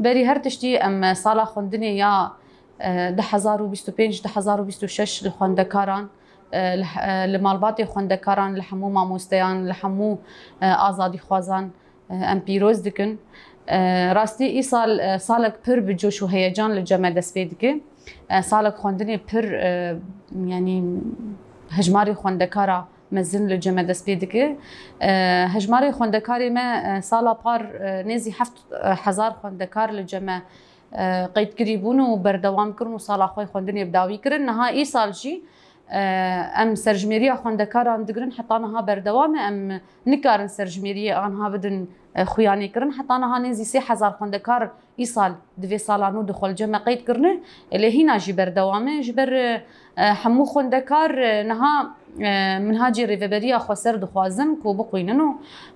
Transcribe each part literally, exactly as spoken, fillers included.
Berî her tiştî em sala xwendinê ya, e, du hezar û bîst û pênc, du hezar û bîst û şeş li xwendekaran, e, li, e, li malbatê xwendekaran, li hemû mamosteyan, li hemû, e, azadîxwazan, e, em pîroz dikin. E, rastî îsal, e, salek pir bi coş û heyecan li cem me dest pê dike. E, salek xwendinê pir, e, yanî hejmarê xwendekara mezin li cem me dest pê dike. E, hejmarê xwendekarê me, e, sala par, e, nêzî heft hezar xwendekar li cem me, e, qeydkirî bûn û berdewam kirin û sala xwe xwendinê bi dawî kirin. Niha îsal jî, e, em serjimêriya xwendekaran digirin, heta niha berdewam e. Em nikarin serjimêriyê anha bidin, e, xuyanê kirin. Heta niha nêzî sê hezar xwendekar îsal di vê sala nû de xwe li cem me qeyd kirine, lê hîna jî berdewam e. Ji ber, e, hemû xwendekar, e, niha, e, minhacê rêveberiya xweser dixwazin ku bixwînin û,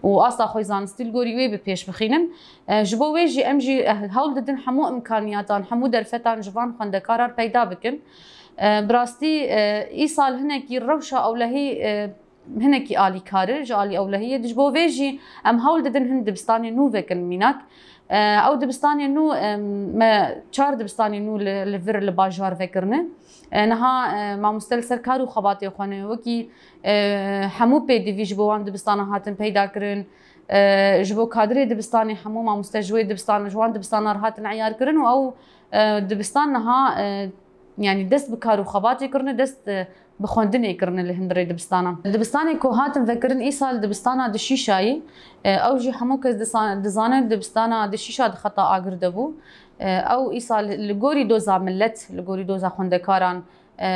û asta xwe zanistî li gorî wê bi pêş bixînin. E, ji bo wê jî em jî, e, hewl didin hemû imkaniyatan, hemû derfetan ji van xwendekaran peyda bikin. E, bi rastî, e, îsal hinekî rewşa ewlehî, e, hinekî alîkar e ji alî ewlehiyê. Ji bo vê jî em hewl didin hin dibistanê nû vekin mînak. E, ew dibistanê nû, e, me çar dibistanê nû li, li vir li bajar vekirine. E, niha, e, mamoste li ser kar û xebatê xwe ne. Wekî, e, hemû pêdivî ji bo wan dibistana hatin peyda kirin. E, ji bo kadrê dibistanê hemû mamoste ji wê dibistan, ji wan dibistana re hatin eyar kirin û ew, e, dibistan niha, e, yanî dest bi kar û xebatê kirine, dest, e, bi xwendinê kirine li hundirê dibistana. Dibistanê ku hatin vekirin îsal dibistana Dişîşayî, e, ew jî hemû kes disa-, dizane dibistana Dişîşa di xeta agir de bû. E, ew îsal li gorî doza milet, li gorî doza xwendekaran, e,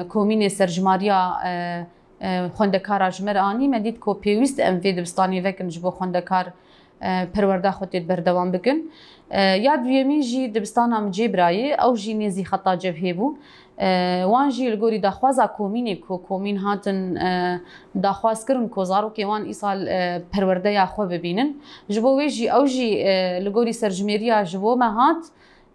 komînê serjimariya, e, e, xwendekara ji me re anî, me dît ku pêwîst em vê dibistanê vekin ji bo xwendekar, e, perwerda xwe tê berdewam bikin. E, ya duyemîn jî dibistana Micêbrayê, ew jî nêzî xeta cebhê bû. E, wan jî li gorî daxwaza komînê ku komîn hatin, e, daxwaz kirin ku zarokê wan îsal, e, perwerdeya xwe bibînin. Ji bo wê jî ew jî, e, li gorî serjimêriya ji bo me hat.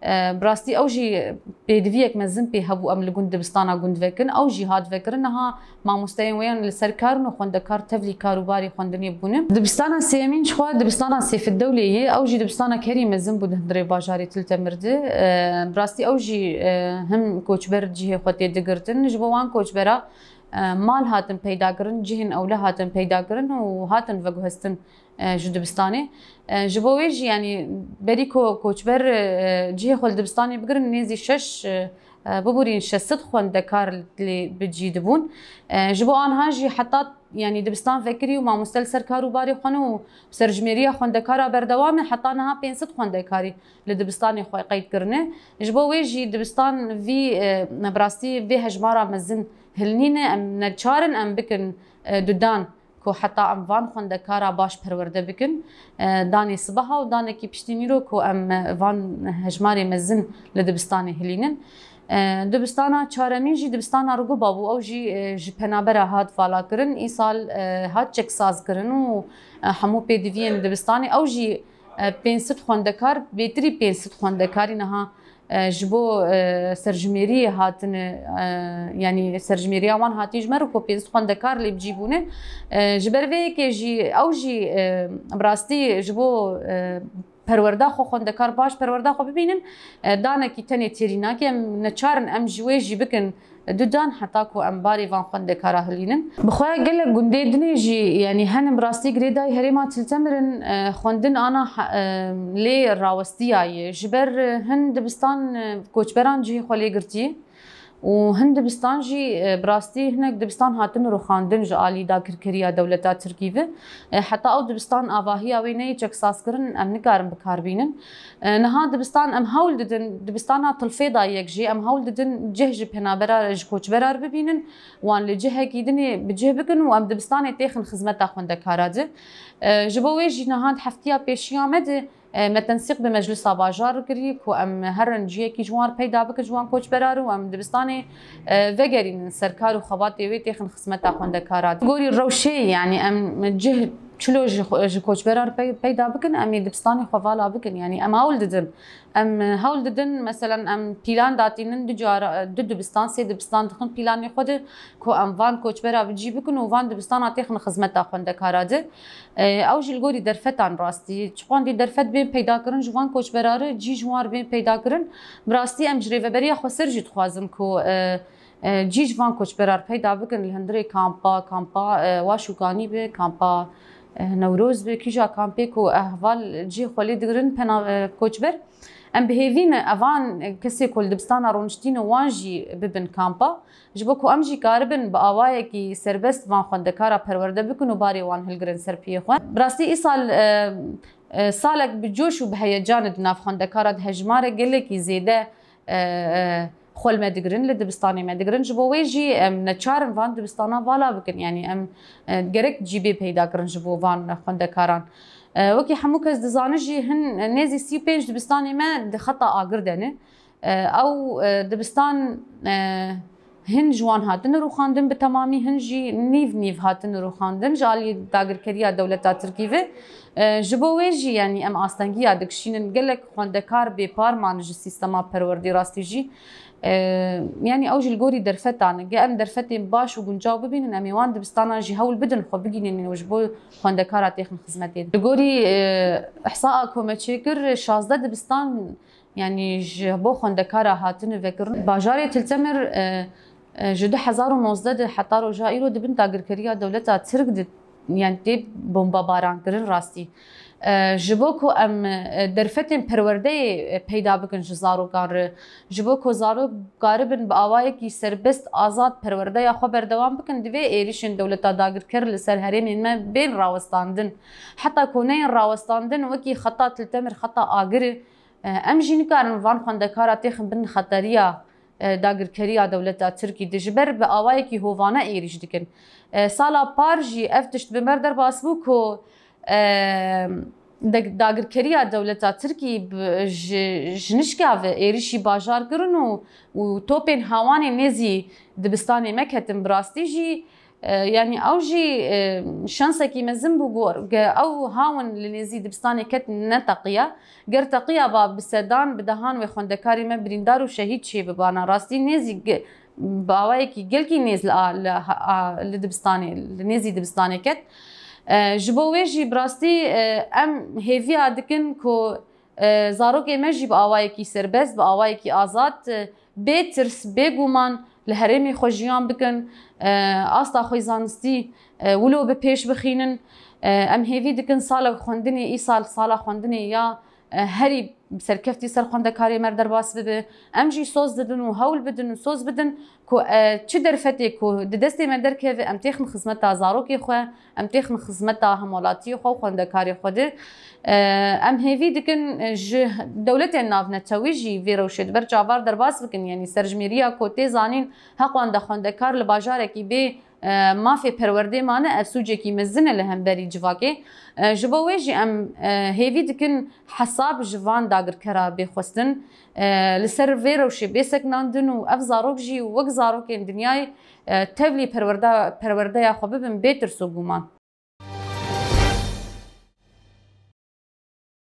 E, bi rastî ew jî pêdiviyek mezin pê hebû em li gund dibistana gund vekin. Ew jî hat vekirin. Niha mamosteyên wê yên li ser kar in û xwendekar tevlî kar û barê xwendinê bûne. Dibistana sêyemîn jixwe dibistana Sêfeddewlê ye. Ew jî dibistana herî mezin bû di hundirê bajarê Til Temir de. E, bi rastî ew jî, e, him koçber cihê xwe tê digirtin. Ji bo wan koçbera, e, mal hatin peyda kirin, cihên ewle hatin peyda kirin û hatin veguhestin, e, ji dibistanê. E, ji bo wê jî, yanî berî ku koçber, e, cihê xwe li dibistanê bigirin, nêzî şeş, e, e, biborîn şeş sed xwendekar lê bi cî dibûn. E, ji bo anha jî heta, yanî dibistan vekirî û mamoste li ser kar û barê xwe ne û serjimêriya xwendekara berdewam e, heta niha pênc sed xwendekarî li dibistanê xwe qeyd kirine. Ji bo wê jî dibistan vî, e, bi rastî vê hejmara mezin hilnîne, em neçar in em bikin, e, dudan ku heta em van xwendekara baş perwerde bikin, e, danê sibeha û danekî piştî nîro ku em, e, van hejmarê mezin li dibistanê hilînin. E, dibistana çaremîn jî dibistana Ruguba bû. Ew jî, e, ji penabera hat valakirin. Îsal, e, hat çeksazkirin û, e, hemû pêdiviyên dibistanê. Ew jî, e, pênc sed xwendekar, bêtirî pênc sed xwendekarî niha, e, ji bo, e, serjimêriyê hatine, e, yanî serjimêriya wan hatiye ji me re ku pênc sed xwendekar lê bi cî bûne. E, ji ber vê yekê jî ew jî, e, bi rastî ji bo, e, perwerda xwe, xwendekar baş perwerda xwe bibînin, e, danekî tenê têrî nake. Em neçar in em ji wê jî bikin dudan heta ku em barê van xwendekara hilînin. Bi xwe gelek gundê dinê jî, yanî henin bi rastî girêdayî herêma Til Temir in, e, xwendin ana he-, e, lê rawistiyaye. Ji ber, e, hin dibistan, e, koçberan cihê xwe lê girtiye û hin dibistan jî, e, bi rastî hinek dibistan hatin rûxandin ji alî dagirkeriya dewleta Tirkî ve. E, heta ew dibistan avahiya wê neyê çeksazkirin, em nikarin bi kar bînin. E, niha dibistan em hewl didin, dibistana Tilfêda yek jî em hewl didin cih ji penabera, ji koçbera re bibînin, wan li cihekî dinê bi cih bikin û em dibistanê têxin xizmeta xwendekara de. E, ji bo wê jî niha di heftiya pêşiya me de, e, me tensîq bi Meclisa Bajar kirî ku em herin cihekî ji wan re peyda bikin ji wan koçbera re û em dibistanê, e, vegerînin ser kar û xebatê wê têxin xizmeta xwendekara de. Gorî rewşê, yanî em cih çilo ji xwe, ji koçberan pey-, peyda bikin, em ê dibistanê xwe vala bikin. Yanî em hewl didin. Em hewl didin, meselen em pîlan datînin du cara, du dibistan, sê dibistan dixin pîlanê xwe de ku em van koçbera bi cî bikin û van dibistana têxin xizmeta xwendekara de. E, ew jî li gorî derfetan rastî. Çiqandî derfet bên peyda kirin ji van koçbera re, cî ji wan re bên peyda kirin. Bi rastî em ji rêveberiya xweser jî dixwazin ku, e, e, cî ji van koçberar peyda bikin li hundirê kampa, kampa, e, Waş û Kanî be, kampa, e, Newroz be, kîja kampê ku ehval cihê xwe lê digirin pena, e, koçber. Em bi hêvî ne evan kesê ku li dibistana rûniştî ne wan jî bibin kampa. Ji bo ku em jî karibin bi awayekî serbest van xwendekara perwerde bikin û barê wan hilgirin ser piyê xwe. Bi rastî îsal, e, e, salek bi coş û bi heyecanê di nav xwendekara de hejmare gelekî zêde, e, e, xwe li me digirin, li dibistanê me digirin. Ji bo wê jî em neçar in van dibistana vala bikin. Yanî em, e, gerek cî bê peyda kirin ji bo van xwendekaran. E, wekî hemû kes dizane jî hin nêzî sî û pênc dibistanê me di xeta agir de ne. E, ew, e, dibistan, e, hin ji wan hatine rûxandin bi temamî, hin jî nîv nîv hatine rûxandin ji aliyê dagirkeriya dewleta Tirkî ve. E, ji bo wê jî, yanî em astengiya dikişînin, gelek xwendekar bêpar man ji sîstema perwerdê rastî jî. E, yanî ew jî li gorî derfetan e. Ge em derfetên baş û guncaw bibînin, em ê wan dibistanan jî hewl bidin xwe bigihînin û ji bo xwendekara têxin xizmetê. Li gorî, e, ihsaa ku me çêkir, şazdeh dibistan, yanî ji bo xwendekara hatine vekirin. Bajarê Til Temir, e, e, ji du hezar û nozdeh de heta roja îro di bin dagirkeriya dewleta Tirk de, yanî tê bombabaran kirin rastî. E, ji bo ku em, e, derfetên perwerdeyê, e, peyda bikin ji zarokan re, ji bo ku zarok karibin bi awayekî serbest, azad perwerdeya xwe berdewam bikin, divê êrişên dewleta dagirker li ser herêmên me bên rawestandin. Heta ku neyên rawestandin, wekî xeta Til Temir, xeta agir e, E, em jî nikarin van xwendekara têxin bin xeteriya, e, dagirkeriya dewleta Tirkî de ji ber bi awayekî hovane êrîş dikin. E, sala par jî ev tişt bi me re derbas bû ku, e, de-, dagirkeriya dewleta Tirkî bi, ji, ji nişka ve êrîşî bajar kirin û, û topên hawanê nêzî dibistanê me ketin. Bi rastî jî, E, yanî ew jî, e, şansekî mezin bû, got, ge ew hawin li nêzî dibistanê ket neteqiya. Ger teqiya ba, bi sedan, bi dehan wê xwendekarê me birîndar û şehîd çêbibana. Rastî nêzî ge-, bi awayekî gelkî nêz li a, li ha-, a, li dibistanê, li nêzî dibistanê ket. E, ji bo wê jî bi rastî, e, em hêviya dikin ku, e, zarokê me jî bi awayekî serbest, bi awayekî azad, e, bê tirs, bê guman li herêmê xwe jiyan bikin, e, asta xwe zanistî, e, wilo bi pêş bixînin. E, em hêvî dikin sala xwendinê, îsal sala xwendinê ya, e, herî serkeftî ser xwendekarê me re derbas bibe. Em jî soz didin û hewl bidin û soz bidin ku, e, çi derfetê ku di destê me derkeve, em têxin xizmeta zarokê xwe, em têxin xizmeta hemwelatiyê xwe û xwendekarê xwe de. E, em hêvî dikin, e, ji dewletên navnetewî jî vê rewşê di ber çavar derbas bikin. Yanî serjimêriya ku tê zanîn, heqwanda xwendekar li bajarekî bê, e, mafê perwerdê mane, ev sûcekî mezin e li hemberî civakê. E, ji bo wê jî em, e, hêvî dikin hesab ji van dagirkera bê xwestin, e, li ser vê rewşê bê seknandin û ev zarok jî wek zarokên dinyayê, e, tevlî perwerda-, perwerdeya xwe bibin bê tirs û guman.